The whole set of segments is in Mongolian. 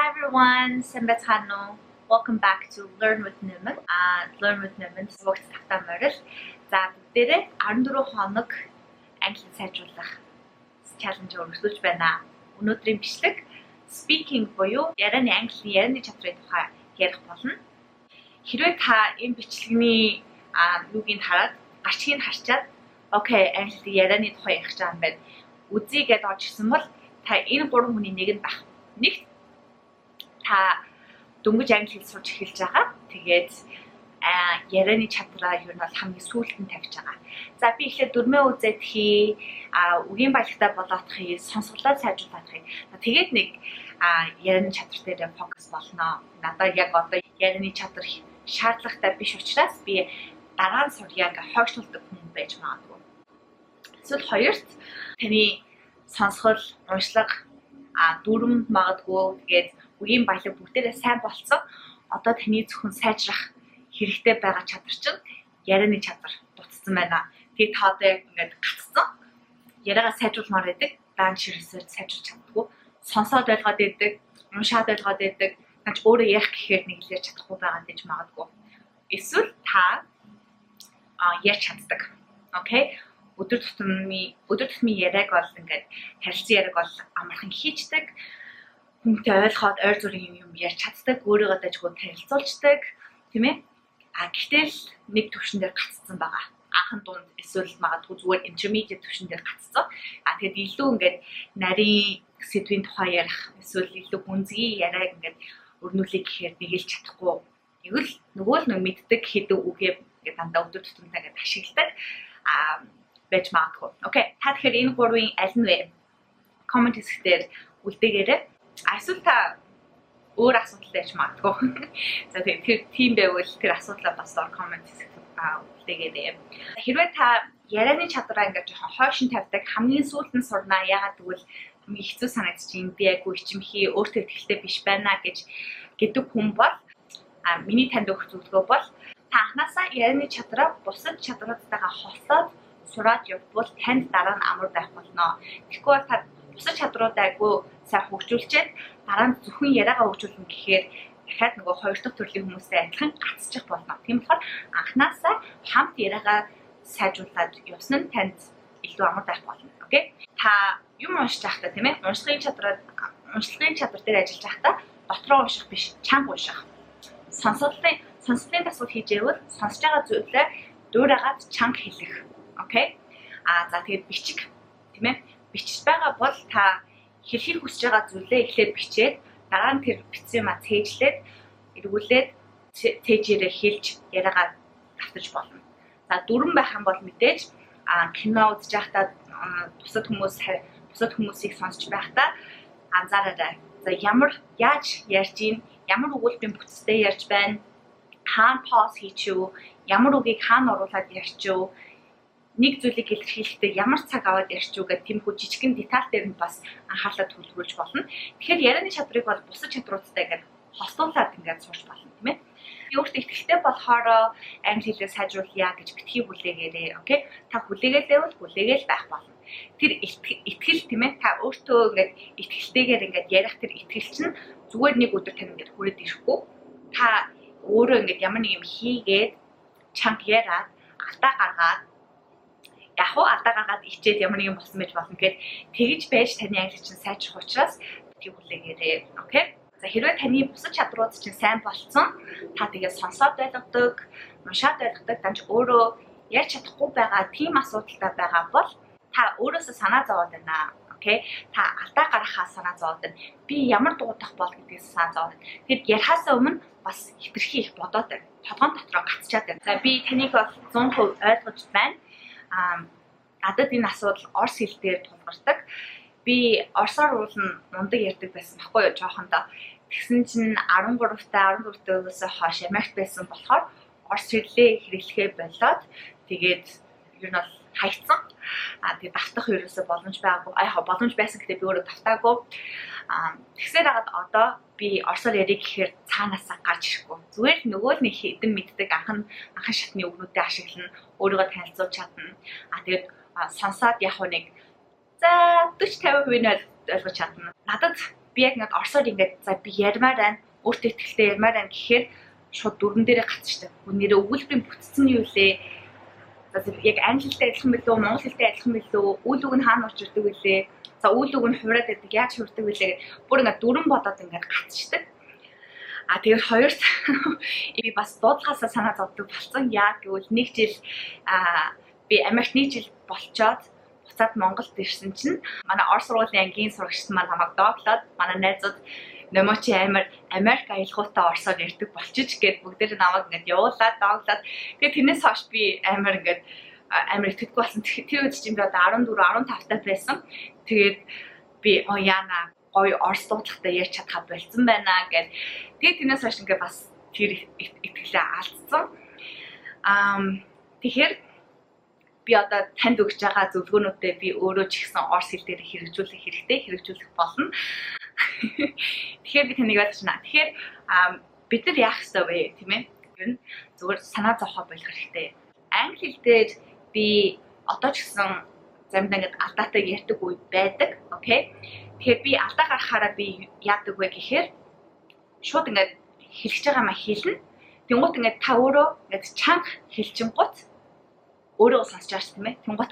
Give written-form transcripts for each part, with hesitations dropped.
Hi everyone, сайн байцгаана уу? Welcome back to Learn with Newman. Learn with Newman сувагт тавтай морил. За, бүгдээрээ 14 хоног англи сайжруулах challenge үргэлжлүүлж байна. Өнөөдрийн бичлэг speaking буюу ярианы, англи ярианы чадрын тухай ярих болно. Хэрвээ та энэ бичлэгний юуг нь хараад, гарчгийг харчаад, "Okay, англи ярианы тухай ярих гэж байгаа юм байна. Үзье" гэдээ орж ирсэн бол та энэ гурван хүний нэг нь байх. Нэгт, та дөнгөж англи хэл сурч эхэлж байгаа. Тэгээд ярианы чадвараа ер нь бол хамгийн сүүлд нь тавьж байгаа. За, би эхлээд дүрмээ үзээд хий, үгийн баялагтай болоодох хий, сонсголоо сайжруулах хий. Тэгээд нэг ярианы чадвар дээр focus болно. Надад яг одоо ярианы чадвар шаардлагатай биш учраас би дараа нь сурья гэх хойшлуулдаг хүн байж магадгүй. Эсвэл хоёрт, таны сонсгол, уншлага, дүрэм магадгүй, тэгээд үгийн баялаг бүгдээрээ сайн болцсон. Одоо таны зөвхөн сайжрах хэрэгтэй байгаа чадвар чинь ярианы чадвар дутсан байна. Тэгээд та одоо яг ингээд гацсан. Яриагаа сайжруулмаар байдаг. Даан ширээсээр сайжруулж чаддаггүй. Сонсоод ойлгоод байдаг, уншаад ойлгоод байдаг. Наач өөрөө ярих гэхээр нэг л ярьж чадахгүй байгаа гэж магадгүй. Эсвэл та ярьж чаддаг. Okay. Өдөр тутмын яриаг бол, ингээд харилцан яриаг бол амархан хийчдэг, хүнтэй ойлгоход ойр зүрийн юм ярьж чаддаг, өөрийгөө дажгүй танилцуулждаг, тийм ээ. А гэтэл нэг төвшин дээр гацсан байгаа. Анхан дунд эсвэл магадгүй зүгээр intermediate төвшин дээр гацсан. А тэгэд илүү ингээд нарийн сэдвийн тухай ярих эсвэл илүү гүнзгий яриаг ингээд өрнүүлэх гэхээр нэг л чадахгүй. Нэг л нөгөө л нэг мэддэг хэдэн үгээ ингээд дандаа өдөр тутамдаа ингээд ашигладаг. А байж магадгүй. Okay. Та тэгэхээр энэ гурвын аль нь вэ? Comment хэсгээр үлдээгээрэй. Эсвэл та өөр асуудал байж магадгүй. За, тэгээд тэр тийм байвал тэр асуудлаа бас доор comment хэсэгт үлдээгээрэй. Хэрвээ та ярианы чадвараа ингээд жоохон хойшин тавьдаг, хамгийн сүүлд нь сурнаа, яагаад гэвэл хамгийн хэцүү санагдчихээн, би айгүй ичимхий, өөртөө итгэлтэй биш байна гэж гэдэг хүн бол миний танд өгөх зөвлөгөө бол та анхнаасаа ярианы чадвараа бусад чадваруудтайгаа холсоод сураад явбал танд дараа нь амар байх болно. Тэгэхгүй бол та бусад чадваруудаа айгүй сайн хөгжүүлчихэд дараа нь зөвхөн яриагаа хөгжүүлнэ гэхээр дахиад нөгөө хоёр дахь төрлийн хүмүүстэй адилхан гацчих болно. Тийм болохоор анхнаасаа хамт яриагаа сайжруулад явсан нь танд илүү амар байх болно. Okay. Та юм уншиж байхдаа, тийм ээ, уншлагын чадвар дээр ажиллаж байхдаа дотроо унших биш, чанга унших. Сонсголын дасгал хийж байвал сонсож байгаа зүйлээ дуурайгаад чанга хэлэх. Okay. А за, тэгээд бичиг, тийм ээ. Бичиж байгаа бол та хэлэхийг хүсэж байгаа зүйлээ эхлээд бичээд, дараа нь тэр бичсэн юмаа цээжлээд, эргүүлээд цээжээрээ хэлж яриагаа давтаж болно. За, дүрэм байх юм бол мэдээж кино үзэж байхдаа, бусад хүмүүсийг сонсч байхдаа анзаараарай. За, ямар яаж ярьж ийн, ямар өгүүлбэрийн бүтцтэй ярьж байна, хаана pause хийчихв, ямар үгийг хаана оруулаад ярьчихв, нэг зүйлийг илэрхийлэхдээ ямар цаг аваад ярьчих уу гэх тиймэрхүү жижигхэн деталь дээр нь бас анхаарлаа төвлөрүүлж болно. Тэгэхээр ярианы чадварыг бол бусад чадруудтай ингээд хослуулаад ингээд сурч болно, тийм ээ. Би өөртөө итгэлтэй болохоор англи хэлээ сайжруулъя гэж битгий хүлээгээрэй. Okay. Та хүлээгээл байвал хүлээгээл байх болно. Тэр итгэл, тийм ээ. Та өөртөө ингээд итгэлтэйгээр ингээд ярих тэр итгэл чинь зүгээр нэг өдөр тань ингээд хүрээд ирэхгүй. Та өөрөө ингээд ямар нэг юм хийгээд, чанга яриад, алдаа гаргаад, яг уу алдаа гаргаад ичээд ямар нэг юм болсон байж болно гэхэд тэгж байж таны англи чинь сайжрах учраас битгий хүлээгээрэй. Okay. За, хэрвээ таны бусад чадрууд чинь сайн болцсон, та тэгээд сонсоод ойлгодог, уншаад ойлгодог, данч өөрөө ярьж чадахгүй байгаа тийм асуудалтай байгаа бол та өөрөөсөө санаа зовоод байна. Okay. Та алдаа гаргахаас санаа зовоод байна. Би ямар дуудах бол гэдгээс санаа зовоод байна. Тэгэд ярихаасаа өмнө бас хэтэрхий их бодоод байна. Толгойн дотроо гацчаад байна. За, би таныг бол 100% ойлгож байна. Надад энэ асуудал орос хэл дээр тулгардаг. Би орсоор уулна мундаг ярьдаг байсан байхгүй юу, жоохондоо. Тэгсэн чинь 13 та 14-өөс хойш Америкт байсан болохоор орос хэлээ хэрэглэхээ болоод, тэгээд ер нь бол хаягдсан. А тэгээд давтах ерөөсөө боломж байгаагүй. А яг боломж байсан, гэхдээ би өөрөө давтаагүй. А тэгсээр хагаад одоо би орсоор ярих гэхээр цаанаасаа гарч ирэхгүй. Зүгээр л нөгөө л нэг хэдэн мэддэг анхан анхан шатны үгнүүдээ ашиглана, өөрийгөө танилцуулж чадна. А тэгээд сонсоод яг нэг за 40 50% нь ойлгож чадна. Надад Би яг ингээд орсоор ингээд за би ярмаар байна, өөртөө ихтэй ярмаар байна гэхээр шууд дүрэн дээрээ гацчихдаг. Нэрээ өгүүлбэрийн бүтц нь юу лээ? За яг англи хэлтэй адилхан билүү, монгол хэлтэй адилхан билүү, үйл үг нь хаана орж ирдэг вүлээ? За үйл үг нь хувраад байдаг, яаж хувирдаг вүлээ гэд бүр ингээд дүрэн бодоод ингээд гацчихдаг. А тэгээд хоёрт би бас дуудлагаасаа санаа зовдөг болсон. Яг гэвэл нэг жил би Америкт нэг жил болчоод буцаад Монголд ирсэн чинь манай Орос сургуулийн ангийн сурагчид маань намайг дооглоод, манай найзууд "Нөмөө, чи амар Америк аялгаутай орсоор ярьдаг болчих" гээд бүгдээр намайг ингээд явуулаад дооглоод, тэгээд тэрнээс хойш би амар ингээд амар итгэдэггүй болсон. Тэр үед чинь би одоо 14 15 таа байсан. Тэгээд би "Оо, яана, гоё орс дуудлагатай ярьж чадхаа больцсон байна" гэд. Тэгээд тэрнээс хойш ингээд бас тэр итгэлээ алдсан. Тэгэхээр би одоо танд өгч байгаа зөвлөгөөнүүдээ би өөрөө ч гэсэн орс хэл дээр хэрэгжүүлэх хэрэгтэй, хэрэгжүүлэх болно. Тэгэхээр би таныг ойлгож байна. Тэгэхээр бид нар яах ёстой вэ, тийм ээ? Ер нь зүгээр санаа зовхоо болох хэрэгтэй. Англи хэл дээр би одоо ч гэсэн заримдаа ингээд алдаатай ярьдаг үе байдаг. Okay. Тэгэхээр би алдаа гаргахаараа би яадаг вэ гэхээр шууд ингээд хэлж байгаа маа хэлнэ. Тэнгүүт ингээд та өөрөө ингээд чанга хэлчингуут өөрөө сонсож байгаа шүү, тийм ээ. Тэнгүүт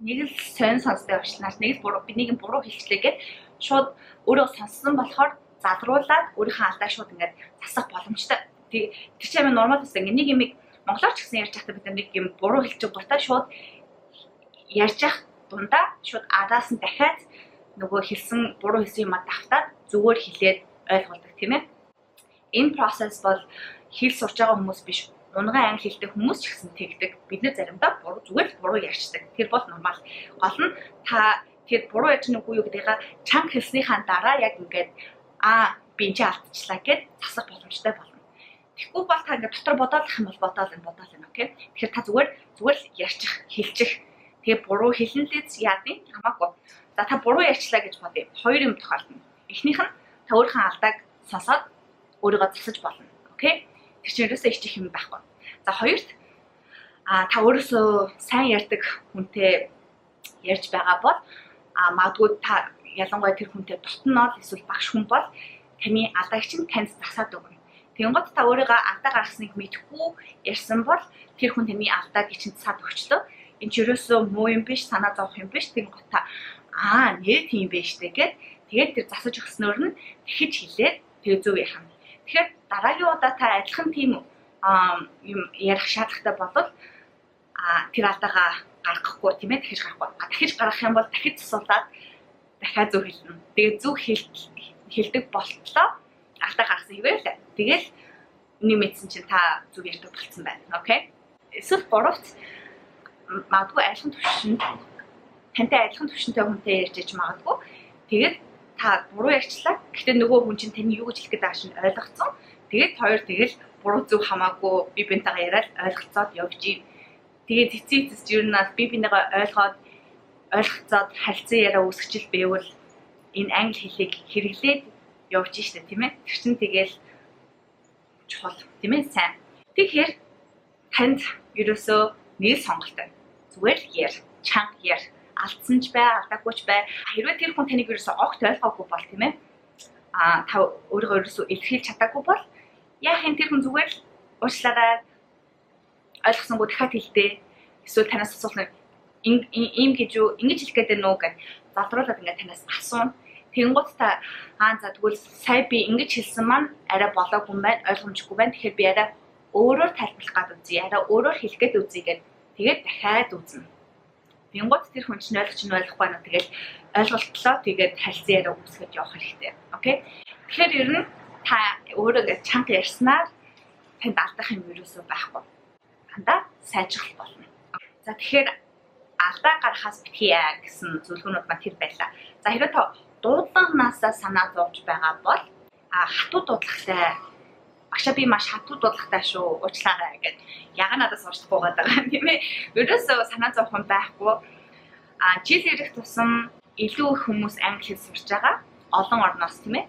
нэг л сонь сонсдог явчлаа. Нэг л буруу, би нэг юм буруу хэлчлээ гэд шууд өөрөө сонссон болохоор залруулад өөрийнхөө алдааг шууд ингээд засах боломжтой. Тэр чинь амар normal байсан. Ингээд нэг юмыг монголоор ч гэсэн ярьж байхдаа бид нэг юм буруу хэлчих гутаа шууд ярьж явах дундаа шууд араас нь дахиад нөгөө хэлсэн, буруу хэлсэн юмаа давтаад зүгээр хэлээд ойлгуулдаг, тийм ээ. Энэ процесс бол хэл сурч байгаа хүмүүс биш, унган англи хэлтэй хүмүүс ч гэсэн тэгдэг. Бид нэр заримдаа буруу, зүгээр л буруу ярьчдаг. Тэр бол normal. Гол нь та тэр буруу ярьж нүггүй юу гэдгийг чанга хэлснийхаа дараа яг ингээд "Аа, би энэ чинь алдчихлаа" гэд засах боломжтой болно. Тэгэхгүй бол та ингээд дотор бодоолох юм бол бодоол энэ бодоол энэ, okay. Тэгэхээр та зүгээр зүгээр л ярьчих, хэлчих. Тэгээ буруу хэлнэ л яа дий, хамаагүй. За, та буруу ярьчлаа гэж бодъё. Хоёр юм тохиолдно. Эхнийх нь та өөрийнхөө алдааг сонсоод өөрийгөө засаж болно. Okay? Тэр чинь ерөөсөө ичих юм байхгүй. За, хоёрт та өөрөөсөө сайн ярьдаг хүнтэй ярьж байгаа бол магадгүй та ялангуяа тэр хүнтэй дотноо эсвэл багш хүн бол таны алдааг чинь танд засаад өгнө. Тэнгүүт та өөрийгөө алдаа гаргасныг мэдэхгүй ярьсан бол тэр хүн таны алдааг чинь засаад өгчлөө. Энэ ч ерөөсөө муу юм биш, санаа зовох юм биш. Тэнгүүт та "Аа, нэр тийм байж тээ" гэд тэгээд тэр засаж өгснөөр нь дахиж хэлээд тэгээ зөв яах юм. Тэгэхээр дараагийн удаа та адилхан тийм юм ярих шаардлагатай болвол тэр алдаагаа гаргахгүй, тийм ээ, дахиж гарахгүй. А дахиж гаргах юм бол дахиж засуулаад дахиад зөв хэлнэ. Тэгээд зөв хэлдэг болтлоо алдаа гаргасан хэвээр л. Тэгэл нэг мэдсэн чинь та зөв ярьдаг болцсон байна. Okay. Эсвэл гуравт магадгүй адилхан төвшөнд, тантай адилхан төвшөнтэй хүнтэй ярьж иж магадгүй. Тэгээд та буруу ярьчлаа. Гэхдээ нөгөө хүн чинь таны юу гэж хэлэх гээд байгаа чинь ойлгоцсон. Тэгээд хоёр тэгэл буруу зөв хамаагүй би бинтэйгээ яриад ойлголцоод явж гин. Тэгээд эцсийн эцэс ер нь би бинийгээ ойлгоод, ойлголцоод харилцан яриа үүсгчил байвал энэ англи хэлийг хэрэглээд явж штэ, тийм ээ. Тэр чинь тэгэл чухал, тийм ээ, сайн. Тэгэхээр танд ерөөсөө нэг сонголт байна. Зүгээр л яар, чанга яар. Алдсан ч бай, алдаагүй ч бай. Хэрвээ тэр хүн таныг ерөөсөө огт ойлгоогүй бол, тийм ээ. А та өөрийгөө ерөөсөө илэрхийлж чадаагүй бол яах юм, тэр хүн зүгээр л уучлаарай, ойлгосонгүй, дахиад хэлдээ. Эсвэл танаас асуулна, ийм гэж юу, ингэж хэлэх гээд байна уу гэд залруулад ингээд танаас асууна. Тэгэнгүүт та "Аа, за, тэгвэл сая би ингэж хэлсэн маань арай болоогүй юм байна, ойлгомжгүй байна. Тэгэхээр би арай өөрөөр тайлбарлах гээд үзье, арай өөрөөр хэлэх гээд үзье" гэд тэгээд дахиад үзнэ. Тэгэнгүүт тэр хүн чинь ойлгож чинь ойлгохгүй байна. Тэгэл ойлголтлоо, тэгээд харилцан яриа үүсгэж явах хэрэгтэй. Okay. Тэгэхээр ер нь та өөрөө ингэж чанга ярьснаар танд алдах юм ерөөсөө байхгүй. Дандаа сайжрах болно. За, тэгэхээр алдаа гаргахаас битгий гэсэн зөвлөгөөнүүд маань тэр байлаа. За, хэрвээ та дуудлагнаасаа санаа зовж байгаа бол хатуу дуудлагатай, "Багшаа, би маш хатуу дуудлагатай шүү, уучлаарай" гэд яга надаас уучлахгүй байгаа юм, тийм ээ. Ерөөсөө санаа зовох юм байхгүй. А жил ирэх тусам илүү их хүмүүс англи хэл сурч байгаа. Олон орноос, тийм ээ.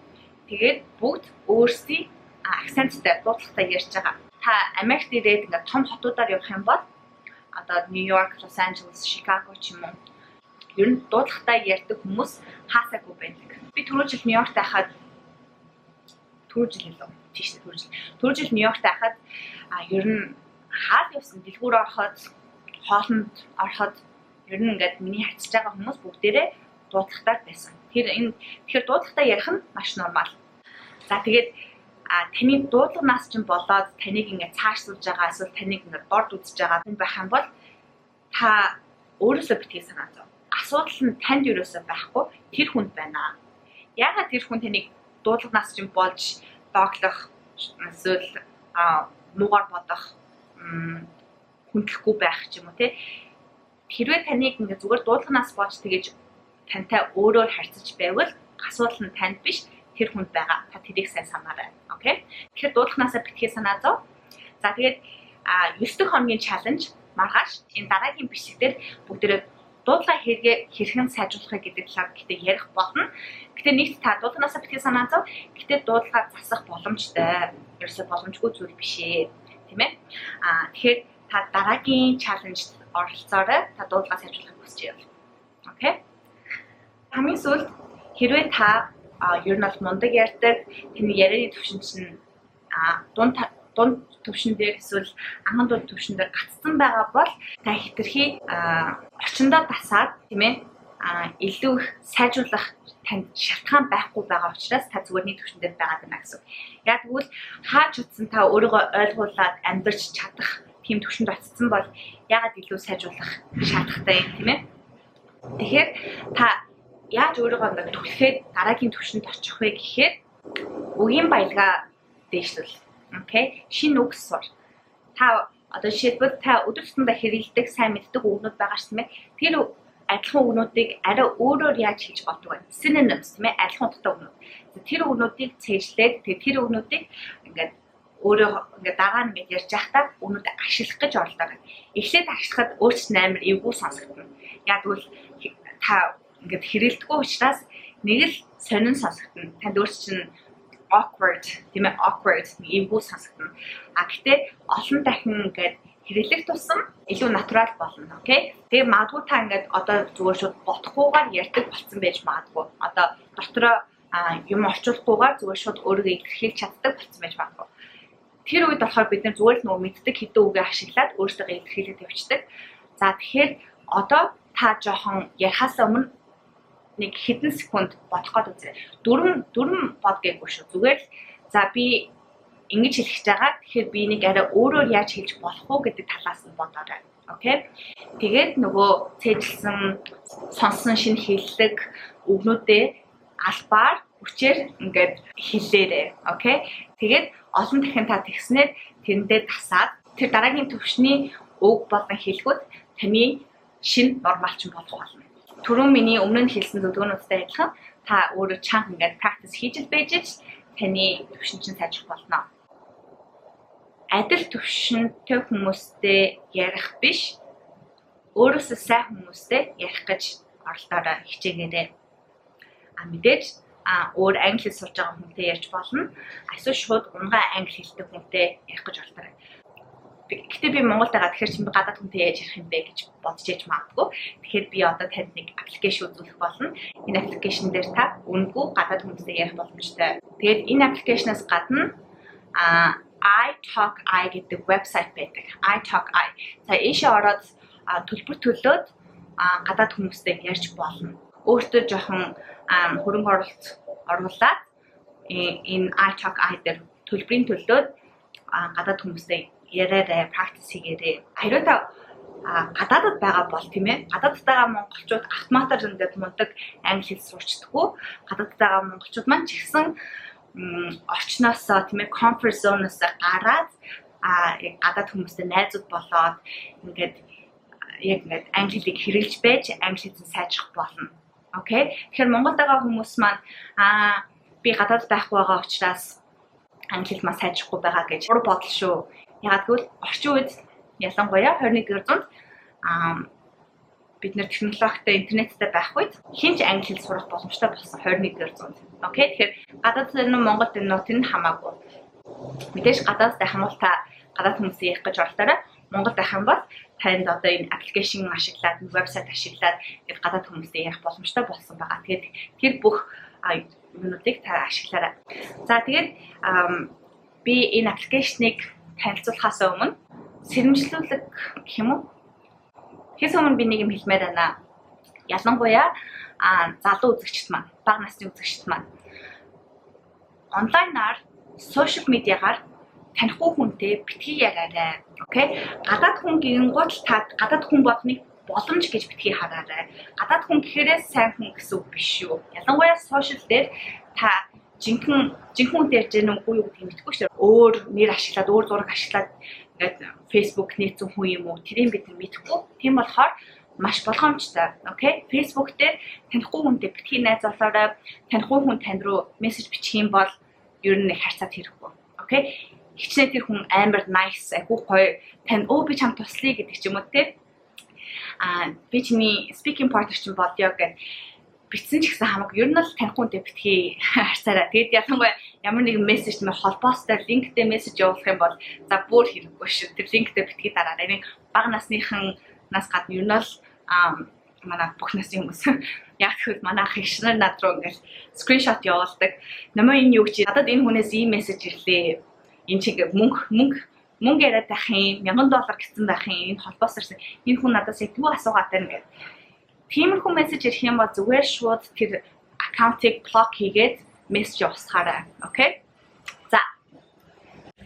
Тэгээд бүгд өөрсдийн акценттай дуудлагатай ярьж байгаа. Та Америкт ирээд ингээд том хотуудаар явах юм бол одоо Нью-Йорк, Лос Анжелес, Чикаго ч юм уу, ер нь дуудлагатай ярьдаг хүмүүс хаасаагүй байдаг. Би түрүү жил Нью-Йоркт байхад түрүү жил илүү тийш дээ түрүү жил. Түрүү жил Нью-Йоркт байхад ер нь хаал явсан дэлгүүр ороход, хоолнд ороход ер нь ингээд миний харьцаж байгаа хүмүүс бүгдээрээ дуудлагатай байсан. Тэр энэ тэгэхээр дуудлагатай ярих нь маш нормал. За тэгээд таны дуудлаганаас чинь болоод таныг ингээд цаашлуулж байгаа эсвэл таныг ингээд дорд үзэж байгаа хүн байх юм бол та өөрөөсөө битгий санаа зов. Асуудал нь танд ерөөсөө байхгүй, тэр хүнд байна. Яагаад тэр хүн таныг дуудлаганаас чинь болж дооглох эсвэл муугар бодох, хүндлэхгүй байх ч юм уу те. Хэрвээ таныг ингээд зүгээр дуудлаганаас болж тэгэж тантай өөрөөр харьцаж байвал асуудал нь танд биш, тэр хүнд байгаа. Та тэрийг сайн санаарай. Окей. Тэгэхээр дуудлаганаасаа битгий санаа зов. За тэгээд 9 дахь хоногийн challenge маргааш энэ дараагийн бичлэг дээр бүгдээрээ дуудлага хэрэгээ хэрхэн сайжруулах гэдэг талаар гэхдээ ярих болно. Гэтэ нэгт та дуудлаганаасаа битгий санаа зов. Гэтэ дуудлага засах боломжтой. Ерөөсөө боломжгүй зүйл биш ээ. Тийм ээ. Тэгэхээр та дараагийн challenge-д оролцоорой. Та дуудлага сайжруулахыг хүсэж байвал. Окей. Хамгийн сүүлд хэрвээ та ер нь бол мундаг ярьдаг, таны ярианы төвшин чинь дунд төвшин дээр эсвэл анган дунд төвшин дээр гацсан байгаа бол та хэтэрхий орчиндөө дасаад тийм ээ илүү их сайжруулах танд шалтгаан байхгүй байгаа учраас та зүгээр нэг төвшин дээр байгаад байна гэсэн. Яг тэгвэл хаач утсан та өөрийгөө ойлгуулад амьдарч чадах тийм төвшөнд очсон бол яагаад илүү сайжруулах шаардлагатай юм тийм ээ. Тэгэхээр та яаж өөрийгөө ингээд түлхээд дараагийн төвшөнд очих вэ гэхээр үгийн баялгаа дээшлүүл. Окей. Шинэ үг сур. Та одоо жишээлбэл та өдөр тутамдаа хэрэглэдэг, сайн мэддэг үгнүүд байгаа ч тийм ээ. Тэр адилхан үгнүүдийг арай өөрөөр яаж хэлж болдог вэ? Synonyms тийм ээ, адилхан утгатай үгнүүд. Тэр үгнүүдийг цээжлээд тэгээ тэр үгнүүдийг ингээд өөрөө ингээд дараа нь ингээд ярьж байхдаа үгнүүдийг ашиглах гэж оролдоорой. Эхлээд ашиглахад өөр чинь амар эвгүй сонсогдоно. Яг тэгвэл та ингээд хэрэглэдэггүй учраас нэг л сонин сонсогдоно. Танд өөр чинь awkward тийм ээ, awkward эвгүй сонсогдоно. А гэтээ олон дахин ингээд хэрэглэх тусам илүү натурал болно. Окей. Тэгээ магадгүй та ингээд одоо зүгээр шууд бодохгүйгээр ярьдаг болсон байж магадгүй. Одоо дотроо юм орчуулахгүйгээр зүгээр шууд өөрийгөө илэрхийлж чаддаг болсон байж магадгүй. Тэр үед болохоор бид нар зүгээр л нөгөө мэддэг хэдэн үгээ ашиглаад өөрсдөө илэрхийлээд явчихдаг. За тэгэхээр одоо та жоохон ярихаас өмнө нэг хэдэн секунд бодох гээд үзье. Дөрвөн бод гээгүй шүү. Зүгээр л за би ингэж хэлэх гэж байгаа. Тэгэхээр би нэг арай өөрөөр яаж хэлж болох уу гэдэг талаас нь бодоорой. Окей. Тэгээд нөгөө цээжилсэн, сонсон шинэ хэллэг үгнүүдээ албаар хүчээр ингээд хэлээрэй. Окей. Тэгээд олон дахин та тэгснээр тэрэндээ тасаад тэр дараагийн төвшний үг болон хэллэгүүд таны шинэ нормалчин болох болно. Түрүүн миний өмнө нь хэлсэн зөвлөгөөнүүдтэй адилхан та өөрөө чанга ингээд practice хийж л байж л таны төвшин чинь сайжрах болно. Адил төвшөнтэй хүмүүстэй ярих биш, өөрөөсөө сайн хүмүүстэй ярих гэж оролдоорой, хичээгээрэй. Мэдээж өөр англи хэл сурж байгаа хүнтэй ярьж болно. Эсвэл шууд унгаа англи хэлтэй хүнтэй ярих гэж оролдоорой. Гэтэ би Монголд байгаа, тэгэхээр чи би гадаад хүнтэй яаж ярих юм бэ гэж бодож яж магадгүй. Тэгэхээр би одоо танд нэг application үзүүлэх болно. Энэ application дээр та үнэгүй гадаад хүмүүстэй ярих боломжтой. Тэгээд энэ application-аас гадна iTalki гэдэг вебсайт байдаг. iTalki. За ийшээ ороод төлбөр төлөөд гадаад хүмүүстэй ярьж болно. Өөртөө жоохон хөрөнгө оруулалт оруулаад энэ iTalki дээр төлбөрийн төлөөд гадаад хүмүүстэй яриарай, practice хийгээрэй. Хэрвээ та гадаадад байгаа бол тийм ээ, гадаадд байгаа монголчууд автоматар ингээд мундаг англи хэл сурчдаггүй. Гадаадд байгаа монголчууд маань ч гэсэн орчноосоо тийм ээ, comfort zone-оос гараад гадаад хүмүүстэй найзууд болоод ингээд яг ингээд англи хэлийг хэрэглэж байж англи хэл сайжрах болно. Окей. Тэгэхээр Монголд байгаа хүмүүс маань би гадаад байхгүй байгаа учраас англи хэл маань сайжрахгүй байгаа гэж буруу бодол шүү. Яагаад гэвэл орчин үед ялангуяа 21-р зуунд бид нэр технологитой, интернеттэй байх үед хэн ч англи хэл сурах боломжтой болсон 21-р зуунд. Окей. Тэгэхээр гадаад нь Монголд энэ нот нь хамаагүй. Мэдээж гадаад байх юм бол та гадаад хүмүүсийг ярих гэж оролдоорой. Монголд байх юм бол танд одоо энэ application ашиглаад, вебсайт ашиглаад ингээд гадаад хүмүүстэй ярих боломжтой болсон байгаа. Тэгээд тэр бүх юмнуудыг та ашиглаарай. За, тэгээд би энэ application ыг танилцуулахаас өмнө сэрэмжлүүлэг гэх юм уу? Тэгэхээс өмнө би нэг юм хэлмээр байна. Ялангуяа залуу үзэгчид маань, бага насны үзэгчид маань онлайнаар, social media гаар танихгүй хүнтэй битгий яриарай. Okay? Гадаад хүн гэнгүүт л та гадаад хүн болгоныг боломж гэж битгий хараарай. Гадаад хүн гэхээрээ сайн хүн гэсэн үг биш шүү. Ялангуяа social дээр та жинхэнэ жинхэнэ хүнтэй ярьж байгаа үгүй юу гэдгийг мэдэхгүй шүү. Өөр нэр ашиглаад, өөр зураг ашиглаад ингээд Facebook нээсэн хүн юм уу? Тэрийг бид мэдэхгүй. Тийм болохоор маш болгоомжтой. Okay? Facebook дээр танихгүй хүнтэй битгий найз болоорой. Танихгүй хүн тань руу мессеж бичих юм бол ер нь нэг харьцаад хэрэггүй. Okay? Хичнээн тэр хүн амар nice, айгүй гоё тань өө би чам туслая гэдэг ч юм уу, те. Би чиний speaking partner чинь болёо гэд бичсэн ч гэсэн хамаагүй, ер нь л танихгүй хүнтэй битгий харьцаарай. Тэгээд ялангуяа ямар нэгэн мессеж мэ холбоостой link тэй мессеж явуулах юм бол за бүр хэрэггүй шүү. Тэр link тэй битгий дараарай. Энэ бага насныхан нас гадна ер нь л манай бүх насны хүмүүс, яг гэвэл манай ах эгч нар над руу ингээл screenshot явуулдаг. "Намаа, энэ юу чи, надад энэ хүнээс ийм мессеж ирлээ. Энэ чиг мөнгө мөнгө мөнгө яриад байх юм, 1000 доллар гэсэн байх юм. Энэ холбоос ирсэн. Энэ хүн надаас яг юу асуугаад байна" гэдэг. Тиймэрхүү мессеж ирэх юм бол зүгээр шууд тэр account ыг block хийгээд мессеж явуулсарай. Okay? За.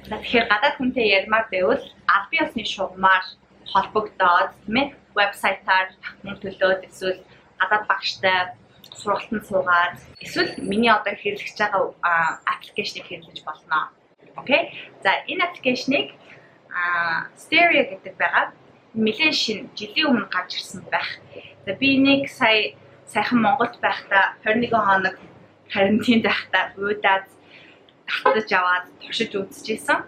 За, тэгэхээр гадаад хүнтэй ярмаар байвал албан ёсны шугамаар холбогдоод, тийм ээ, вебсайтаар мөнгө төлөөд, эсвэл гадаад багштай сургалтанд суугаад, эсвэл миний одоо хэрэглэж байгаа application ыг хэрэглэж болно. Okay. За, энэ application ыг Stereo гэдэг байгаа. Нэлээд шинэ, жилийн өмнө гарч ирсэн байх. За, би энийг сая сайхан Монголд байхдаа, 21 хоног карантинд байхдаа уудаад татаж аваад туршиж үзчихсэн.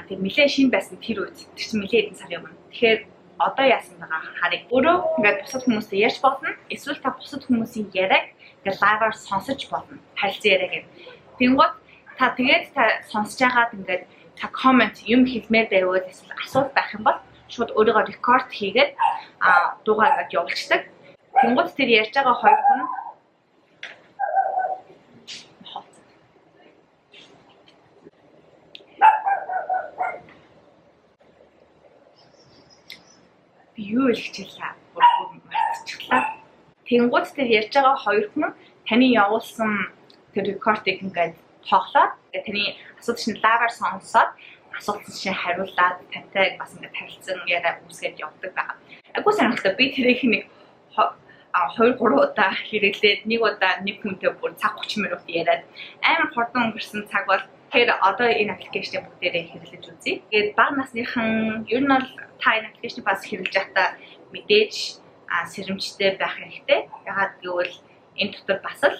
Тэр нэлээд шинэ байсан тэр үед. Тэр чинь нэлээд хэдэн сарын өмнө. Тэгэхээр одоо яасан байгаа харъя. Өөрөө ингээд бусад хүмүүстэй ярьж болно. Эсвэл та бусад хүмүүсийн яриаг ингээд live аар сонсож болно. Харилцан яриаг юм. Тэнгүүт та тэгээд та сонсож байгаад ингээд та comment юм хэлмээр байвал, эсвэл асуулт байх юм бол шууд өөрийгөө рекорд хийгээд дуугаар ингээд явуулчихдаг. Тэнгүүт тэр ярьж байгаа хоёр хүн би юу хэлчихлээ. Бүр мартчихлаа. Тэнгүүт тэр ярьж байгаа хоёр хүн таны явуулсан тэр рекордыг ингээд тоглоод, тэгээд таны асуулт чинь live аар сонсоод, асуултан чинь хариулаад, тантай бас ингээд харилцан яриа үүсгээд явдаг байгаа. Айгуу сонирхолтой. Би тэрийг нэг 2 3 удаа хэрэглээд, нэг удаа нэг хүнтэй бүр цаг 30 минут яриад, амар хурдан өнгөрсөн цаг бол. Тэгэхээр одоо энэ application ыг бүгдээрээ хэрэглэж үзье. Тэгээд бага насныхан ер нь бол та энэ application ыг бас хэрэглэж байхдаа мэдээж сэрэмжтэй байх хэрэгтэй. Яагаад гэвэл энэ дотор бас л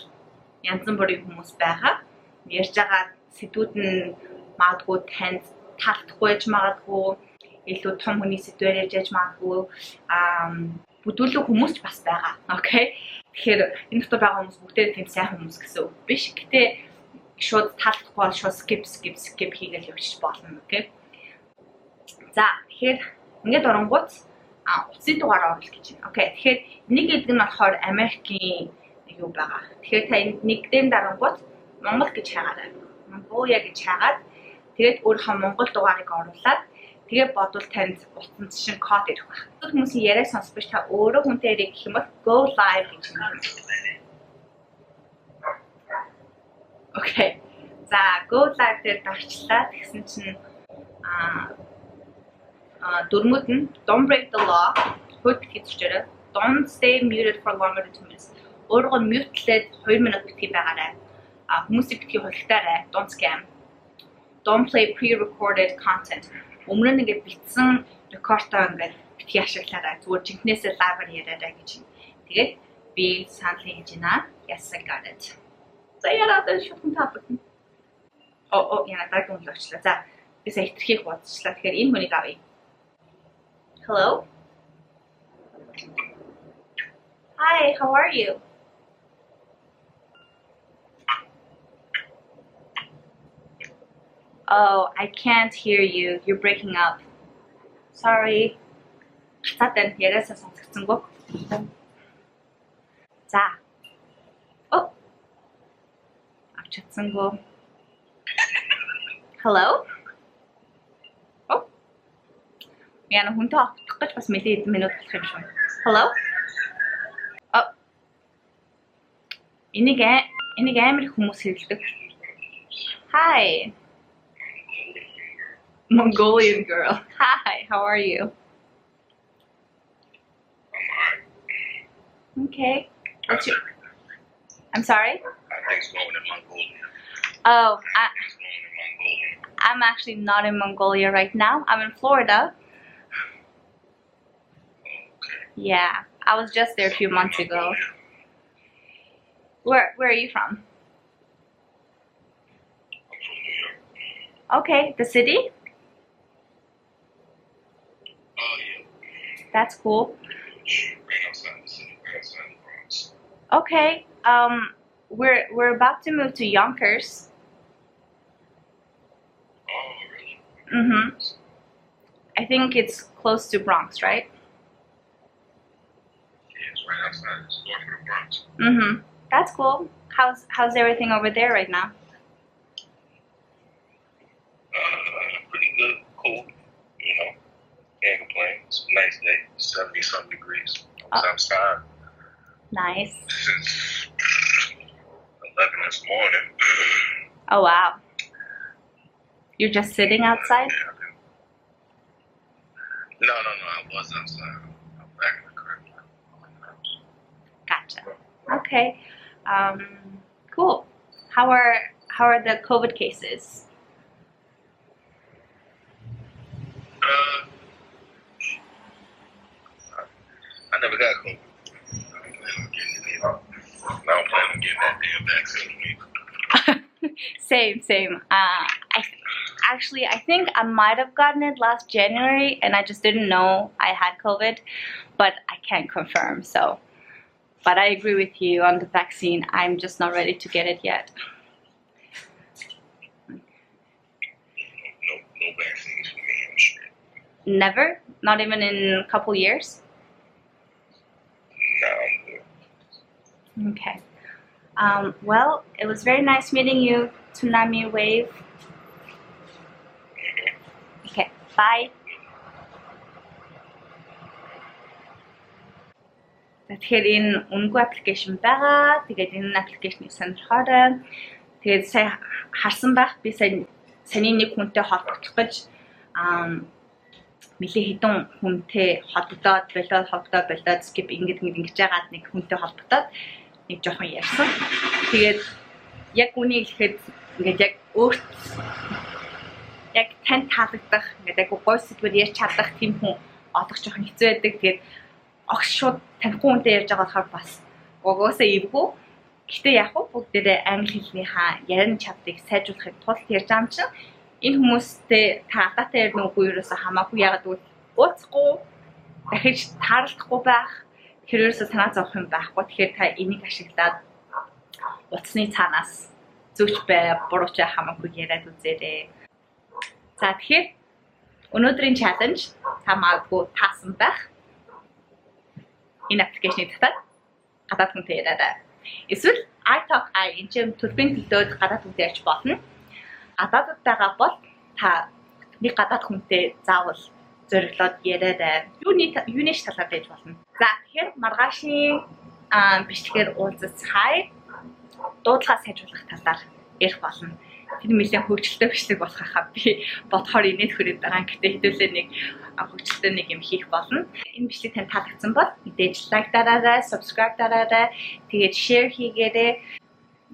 янз бүрийн хүмүүс байгаа. Ярьж байгаа сэдвүүд нь магадгүй танд таалдахгүй байж магадгүй, илүү том хүний сэдвээр ярьж яж магадгүй, бүдүүлэг хүмүүс ч бас байгаа. Okay. Тэгэхээр энэ дотор байгаа хүмүүс бүгдээ тийм сайн хүмүүс гэсэн үг биш. Гэтэ шууд таалдахгүй бол шууд skip, skip, skip хийгээл явчих болно. Okay. За, тэгэхээр ингээд оронгууд утасны дугаар оруулах гэж байна. Okay. Тэгэхээр нэг гэдэг нь болохоор Америкийн нэг юу байгаа. Тэгэхээр та энд нэг дээр дарангууд Монгол гэж хайгаарай. Монголиа гэж хайгаад, тэгээд өөрийнхөө Монгол дугаарыг оруулаад, тэгээ бодвол танд утсан чинь код ирэх байх. Хүмүүсийн яриаг сонсож та өөрөө хүнтэй ярих гэх юм бол go live гэж байна. Okay. За, go live дээр дарчлаа. Тэгсэн чинь дүрмүүд нь don't break the law, хууль битгий зөрчөөрэй. Don't stay muted for longer than 2 minutes. Өөрийгөө mute лээд 2 минут битгий байгаарай. Хүмүүсийг битгий хулигтаарай. Don't scam. Don't play pre-recorded content. Өмнө нь ингээд битсэн рекордоо ингээд битгий ашиглаарай. Зүгээр жинхнээсээ live аар яриарай гэж. Тэгээд би санал хийж байна. Yes, I got it. За, яриад шүтэн таабагна. О, яна дараагийн хүн очлаа. За, би сая хэтэрхий хуудасчлаа. Тэгэхээр энэ хүнийг авъя. Hello. Hi, how are you? Oh, I can't hear you. You're breaking up. Sorry. Гацаад байна. Яриасаа сонсогдсонгүй. За. Oh. Холбогдсонгүй. Hello? Oh. Яна хүнтэй холбогдох гэж бас нэлээд хэдэн минут болох юм шүү. Hello? Oh. Энийг амар их хүмүүс хэрэглэдэг. Hi. Mongolian girl. Hi, how are you? Okay. What's your I'm sorry? Things going in Mongolia. Oh, Things going in Mongolia. I'm actually not in Mongolia right now. I'm in Florida. Okay. Yeah, I was just there a few months ago. Where are you from? I'm from New York. Okay, the city? Oh yeah. That's cool. Right outside the city, right outside the Bronx. Okay. We're about to move to Yonkers. Oh really? Mm-hmm. I think it's close to Bronx, right? Yeah, it's right outside. It's north of the Bronx. Mm-hmm. That's cool. How's everything over there right now? Pretty good, cool. You know, can't complain. It's a nice day. 70-something degrees. I was outside. Nice. Since 11 this morning. Oh wow. You're just sitting outside? Yeah, No. I was outside. I'm back in the crib. I'm in the house. Gotcha. Okay. Cool. How are the COVID cases? I never got COVID. I don't plan on getting it either. I don't plan on getting that damn vaccine either. Same. I think I might have gotten it last January, and I just didn't know I had COVID, but I can't confirm. So, but I agree with you on the vaccine. I'm just not ready to get it yet. No vaccines for me. I'm straight. Never? Not even in a couple years? No, I'm good. Okay. Well, it was very nice meeting you, Tsunami Wave. Okay, bye. Тэгэхээр энэ үнэгүй application байгаа. Тэгээд энэ application-ыг сонирхоорой. Тэгээд сая харсан байх би сая саний нэг хүнтэй холбогдох гэж нэлээ хэдэн хүнтэй холбогдоод, болоод skip ингэж яагаад нэг хүнтэй холбогдоод нэг жоохон ярьсан. Тэгээд яг үнийг хэлэхэд ингээд яг өөрт яг тань таалагдах, ингээд айгу гой сэдвээр ярьж чадах тийм хүн олох жоохон хэцүү байдаг. Тэгээд огш шууд танихгүй хүнтэй ярьж байгаа болохоор бас угсаа эвгүй. Гэхдээ яг уу бүгдээрээ англи хэлнийхаа ярин чадварыг сайжруулахын тулд ярьж байгаа юм чинь энэ хүмүүстэй та гадаатай ярина үгүй ерөөсөө хамаагүй. Яагаад гэвэл уулзахгүй, дахиж таарлахгүй байх, тэр ерөөсөө санаа зовох юм байхгүй. Тэгэхээр та энийг ашиглаад утасны цаанаас зөвч бай, буруу ч хамаагүй яриад үзээрэй. За тэгэхээр өнөөдрийн challenge та магадгүй таасан байх. Энэ аппликейшнийг татаад гадаад хүнтэй яриарай. Эсвэл iTalk i энэ чинь төлбөрийн төлөөд гадаад хүнтэй ярьж болно. Гадаадд байгаа бол та нэг гадаад хүнтэй заавал зориглоод яриарай. Юуны ч талаар байж болно. За тэгэхээр маргаашийн бичлэгээр уулзацгаая. Дуудлага сайжруулах талаар ярих болно. Тэр нэлээд хөгжилтэй бичлэг болох хаа би бодохоор инээд хүрээд байгаа. Гэтэ хэдүүлээ нэг хөгжилтэй нэг юм хийх болно. Энэ бичлэг танд таалагдсан бол мэдээж лайк дараарай, subscribe дараарай, тэгээд share хийгээрэй.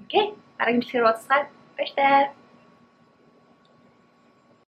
Окей, дараагийн бичлэгээр уулзацгаая. Баяртай.